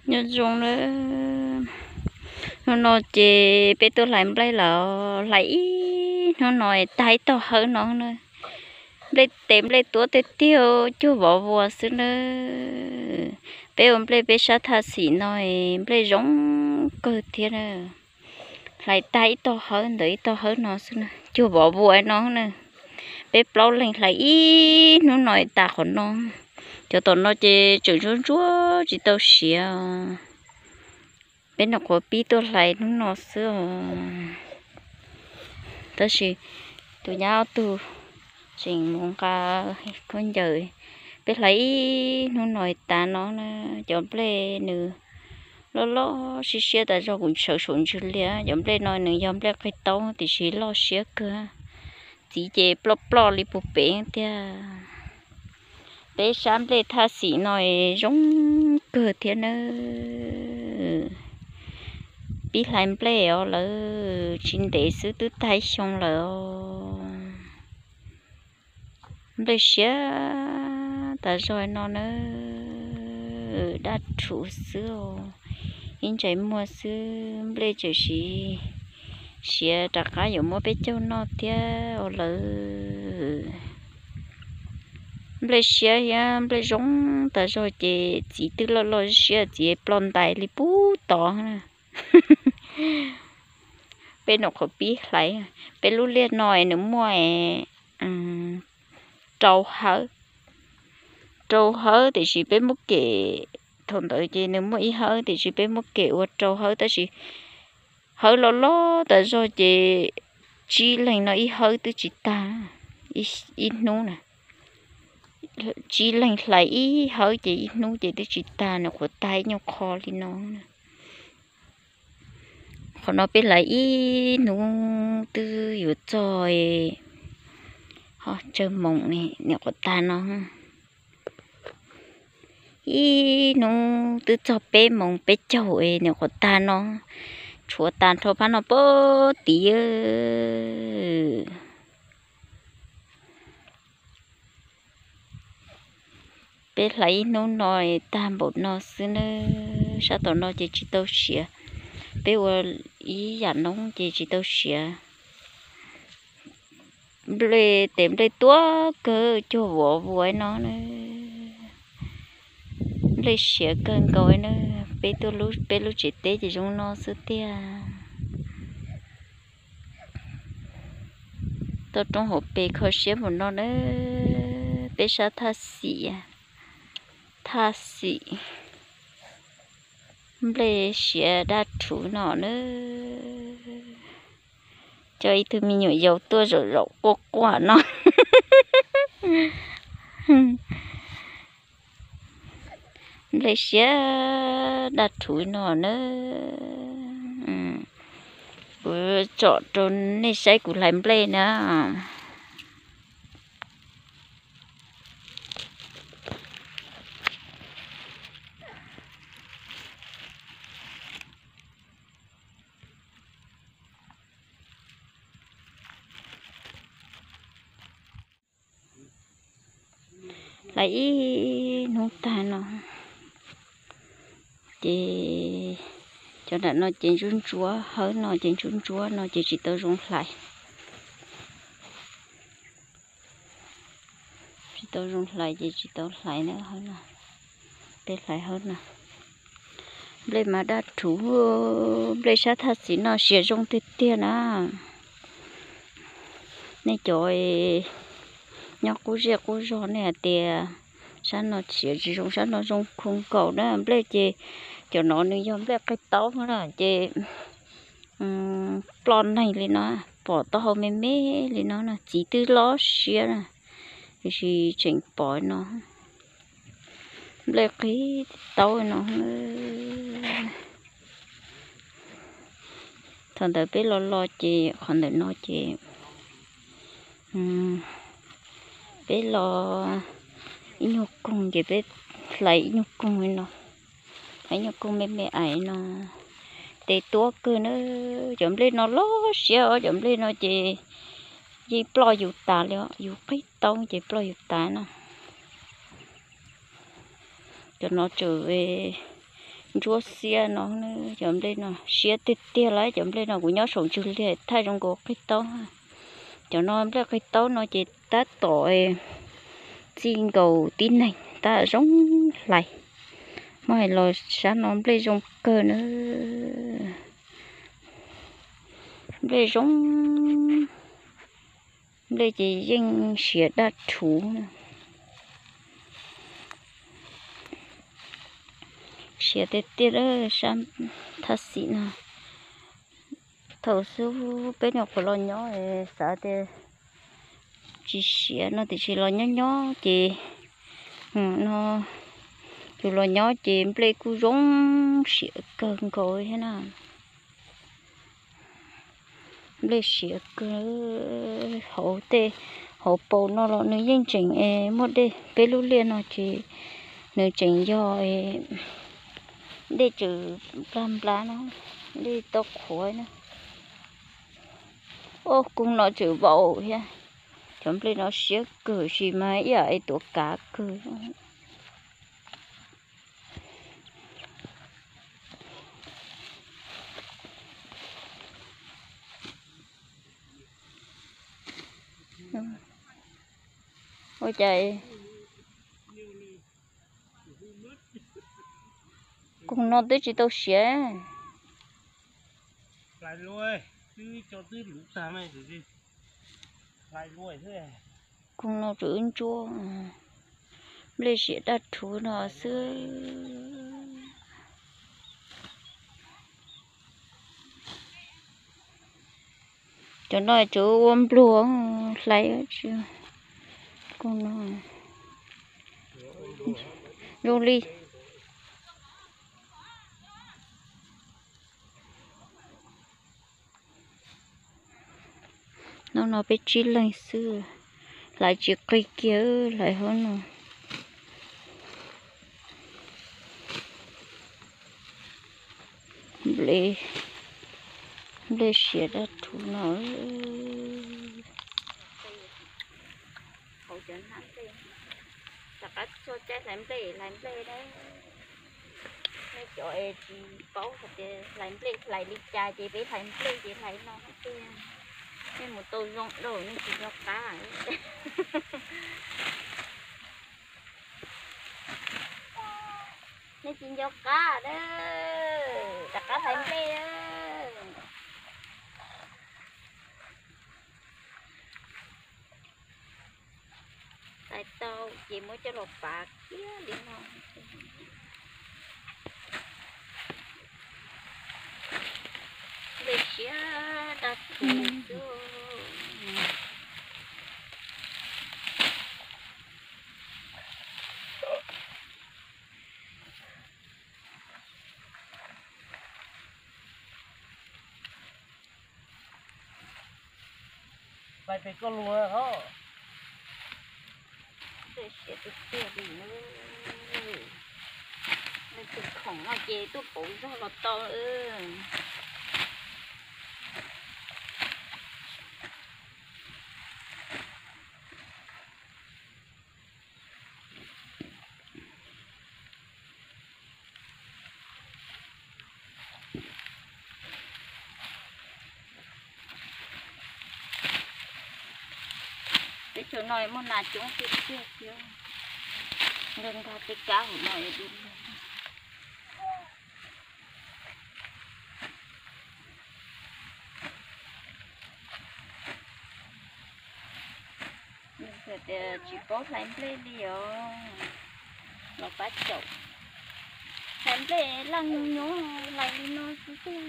Nyob zoo na, hnub no ces peb tuaj hlais nplej lawm, hlais ib hnub no tag ib tog hawb no na. Nplej tes nplej tuab tiag tiag, cuag vov vuas xwb na. Peb ua nplej peb sab thaj xim no, nplej zoo kawg thiab na. Hlais tag ib tog hawb ntawm ib tog hawb no xwb na, cuag vov vuas no na. Peb plaub leeg hlais ib hnub no tas qhov no. Cov tom no ces tseem ntsuab ntsuab tsis tau siav. Peb nyuam qhuav pib tuaj hlais hnub no xwb os. Tab sis tus nyab ob tug tseem mus nqa khaub ncaws. Peb hlais ib hnub no tas no na, cov nplej nws loj loj siab siab tas zog, kuv sawv saum ntsws liaj. Cov nplej no nws yog nplej qig taub tiam sis loj siab kawg. Txiv ces ploj ploj li puag pem tiag. Peb sab nplej thaj xim no zoo kawg thiab nawb. Pib hlais nplej os lawm, tsis ntev xwb twb tag xyoo lawm os. Nplej siav tas zog no na, dab rhuv xwb os, ib ntsais muag xwb nplej tseem siv, siav rov qab yuav muab peb caug noj thiab os lawm. Nplej siav thiab nplej zoo tas zog ces txiv twb loj loj siab, txiv ploj ntais li puag tod. Peb nyuam qhuav pib hlais, peb lub liaj no nws muaj rau hawb, rau hawb tiam sis peb muab kem, thaum ntawd ces nws muaj ib hawb tiam sis peb muab kem ua rau hawb, tab sis hawb loj loj tas zog ces tsib leeg no ib hawb twb tsis tag ib hnub na. Tsib leeg hlais ib hawb ces ib hnub ces twb tsis tag, nws qhuav tag ib nyuag qho li no. Qhov no peb hlais ib hnub twb yuav txog, ho tsawg moos ne, nyuam qhuav tag no. Ib hnub twb txog peb moos peb caug es nyuam qhuav tag no, tshuav tas nrho phab no puag tid. Peb hlais ib hnub no tag npaum no xwb nawb. Sab tom no ces tsis tau siav, peb ua ib yam noob ces tsis tau siav. Nplej tes nplej tuab kawg cuag vov vuas no na. Nplej siav kawg nkaus na. Peb tuaj, peb lub tsev teb ces zoo no xwb tiag. Toj roob hauv pes kho siab mus no na. Peb sab thaj xim, thaj xim nplej siav dab rhuv no na. Coj ib tug me nyuam yaus tuaj zaum zaum quaj quaj no. Nplej siav dab rhuv no na. Kuv tsom rau nej saib kuv hlais nplej na. Hlais ib hnub tag no ces cov nram no ces ntsuab ntsuab, hawb no ces ntsuab ntsuab no ces tsis tau zoo hlais. Tsis tau zoo hlais ces tsis tau hlais na. Peb hlais hawb no. Nplej mas dab rhuv, nplej sab thaj xim no siav zoo tiag tiag na. Nej cov nyob qub zej qub zog nej hais tias sab no siav tsis zoo, sab no zoo kawg nkaus na. Nplej ces cov no nws yog nplej qig taub na ces ploj neeg li no, pom taub hau me me li no na, txiv twb loj siab na, tiam sis tseem pom no. Nplej qig taub no. Thaum ntawd peb los los ces qhov ntawm no ces peb los ib nyuag koog ces peb hlais ib nyuag koog no, ib nyuag koog me me ais no. Tes tuab kawg na, cov nplej no loj siab os, cov nplej no ces yeej ploj yus tas li, yus qig taub ces ploj yus tas no. Cov no tseem, Ntsuab xiab no, cov nplej no siab tiag tiag lawm. Cov nplej no kuv nyob saum ntsug li thaj zoo nkaus qig taub. Cov no nplej qig taub no ces tab tom txij nkaus tib neeg tab zoo hlais. Muab hais los sab no nplej zoo kawg na. Nplej zoo, nplej ces yeej siav daj rhuv. Siav tiag tiag sab thaj xim no. Thaum xub peb nyuam qhuav los nyob xav tias tsis siav no tiam sis los nyob nyob ces no, yus los nyob ces nplej kuj zoo siav kawg nkaus thiab na. Nplej siav kawg. Hauv tej, hauv paus no los nws yeej tseem muaj dej, peb lub liaj no ces nws tseem yog dej tseem nplaj nplaj no, dej tau qhuav na. Oj, koog no tseem vau thiab. Cov nplej no siab kawg sis mas ib yam es tuav kav kawg. Ua cas koog no twb tsis tau siav. Koog no tseem wb ntsuab, nplej siav daj rhuv no xwb. Cov no tseem ua npluag hlais tsis. Koog no zoo li no no peb tsib leeg xwb, hlais tsis qig kiag hlais hauv no. Nplej siav daj rhuv no. Rov qab txog caij hlais nplej, hlais nplej na. Nej cov es tsis paub hais tias hlais nplej hlais li cas ces peb hlais nplej ces hlais no tiag. Nej mus tau zoo dua nej tsis nco qab. Nej tsis nco qab a, rov qab hlais nplej. Hlais tau ces muab coj los pav kiag li no. Nplej siav daj rhuv xwb. Hlais pem koj lug os. Nplej siav tiag tiag li. Leej twg khoom no ces tuaj pauv zog los tau. Teb chaws no muaj nas coob tiag tiag thiab. Nkag nkag tej kab hauv no es dub lug. Yog tias tsis paub hlais nplej li os, los pab caum. Hlais nplej laj nyuaj nyuaj hlais li no xwb tiag.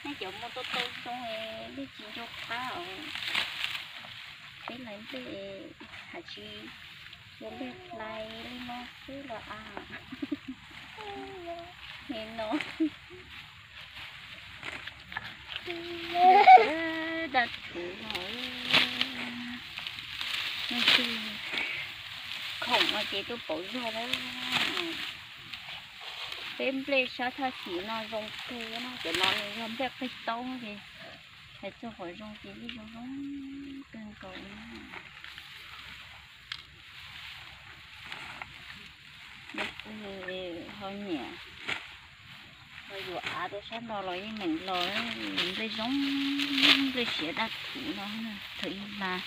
Nej cov muaj tau tau zoo es nej tsis nco qab os. Peb hlais nplej hais tsis ua nplej hlais li no xwb los as. Ni no. Daj rhuv no, leej twg khoom no ces tuaj pauv zog lawm. Peb nplej sab thaj xim no zoo kawg no, cov no nws yog nplej qig taub ces hais txog qhov zoo ces yeej zoo zoo kawg nkaus li. Nyiam los yuav av rau sab no los yeej meem los, nplej zoo, nplej siav daj thuv no. Thaum ub mas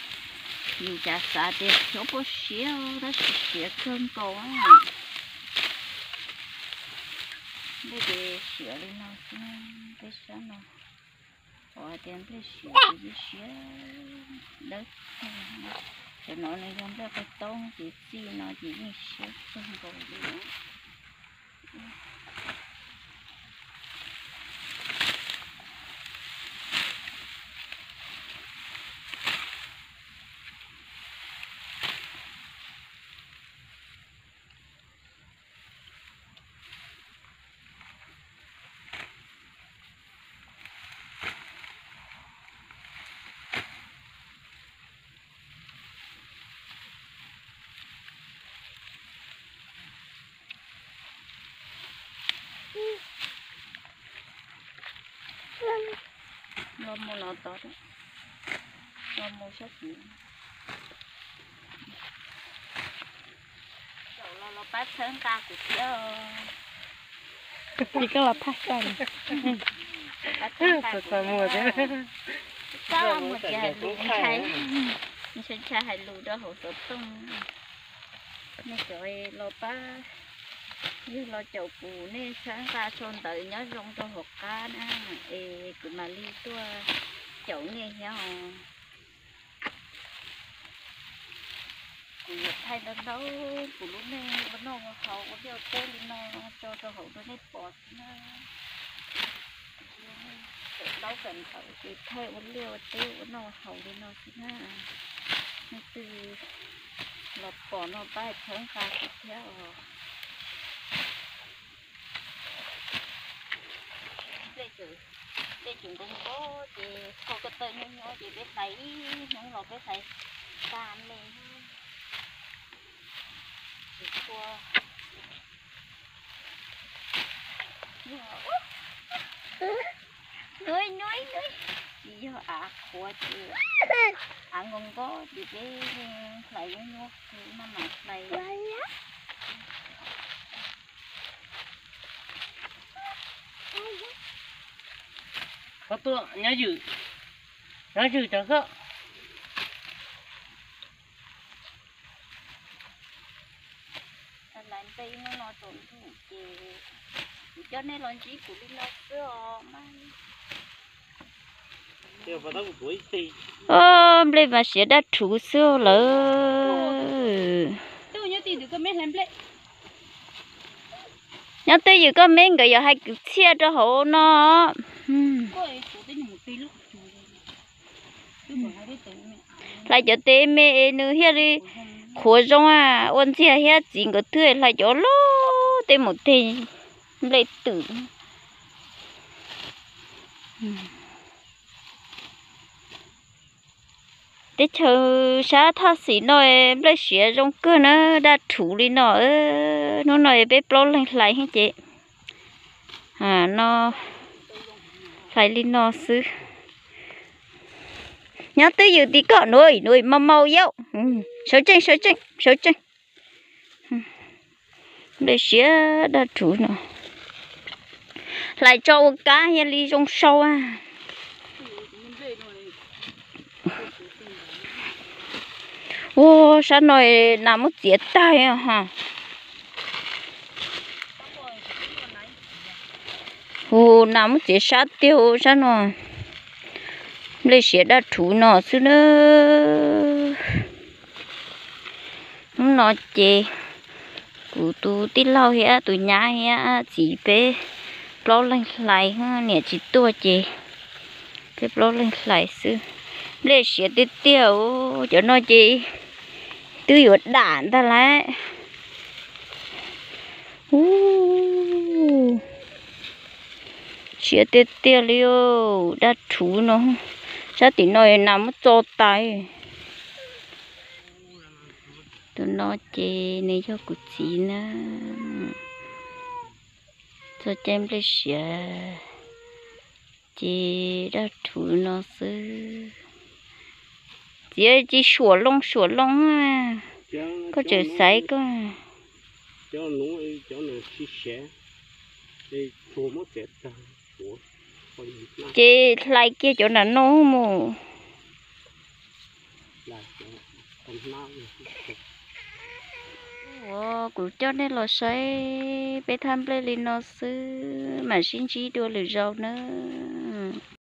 yus cas xav tias tsis puas siav, tab sis siav kawg nkaus. Nplej ces siav li no xwb, peb sab no qhov hais tias nplej siav ces yeej siav dawb paug. Cov no nws yog nplej qe taub ces txij no ces yeej siav kawg nkaus li. Los mus los tod, los mus sab tid. Zaum los los pab txhawb nqa kuv thiab os. Ces koj los phaj xaj. Pab txhawb nqa kuv thiab. Txaj muag ces hais lus ntshai, ntshai ntshai hais lus rau hauv xov tooj. Nej cov los pab, yog los caum kuv nej txhawb nqa sau ntawv nyob zoo rau hauv qab na, es kuv mam li tuaj caum nej thiab os. Kuv yuav thaij ntau ntau kuv lub neej ua noj ua haus ua liaj ua teb li no tso rau hauv rau nej pom xwb na. Kawm ntaub kawm ntawv ces thaij ua liaj ua teb ua noj ua haus li no xwb na. Leej twg los pom no pab txhawb nqa kuv thiab os. Nplej tseem nkaus nkaus ces kho ko taw nyob nyob ces peb hlais ib hnub los peb hlais tag me. Tsis tshua, nuj nuj nuj, tsis yog av qhuav ces av nkaus nkaus ces peb hlais nyob nyob xwb maj mam hlais. Koj tuaj nyob ywm, nyob ywm rau koj. Lais nplej ib hnub no tsaus ntuj ces kuv coj nej los ntsib kuv li no xwb os mas. Nplej mas siav daj rhuv xwb lawm. Nyob twj ywm koj me nkawd yuav hais kwv txhiaj rau hauv no. Hlais cov tes me es nws thiaj li qhuav zoo, ua ntxiag thiab txiv nkawd twb hlais cov loj tej mus tej nplej twm. Teb chaws sab Thaj Xim no nplej siav zoo kawg na, daj rhuv li no. Hnub no peb plaub leeg hlais ces no hlais li no xwb. Nyob twj ywm tim koj nuav, nuav mau mau yauj. Sawv tsees, sawv tsees, sawv tsees. Nplej siav daj rhuv no. Hlais tso ua kab thiaj li zoo sau. Ua sab no nas muab txiav tag ha. Hu nas muab txiav sab tiag sab no. Nplej siav daj rhuv no xwb na. Hnub no ces kuv tus tij laug thiab tus nyab thiab txiv peb plaub leeg hlais, niam tsis tuaj ces peb plaub leeg hlais xwb. Nplej siav tiag tiag, cov no ces twb yuav dam ntag lauj. Siav tiag tiag li, daj rhuv no. Sab tim no nas muab txo tas. Tus no ces nws yog kuv txiv na. Txog caij nplej siav ces daj rhuv no xwb. Txiv, tsis suam loo suam loo, koj tseem xaiv koj. Cov nuav, cov nuav sib siv, tsuag muab txiav tag, suav. Ces hlais kiag cov nram no mus. Ua, kuv coj nej los saib peb thaj nplej li no xwb, mam sib ntsib dua lwm zaus nawb.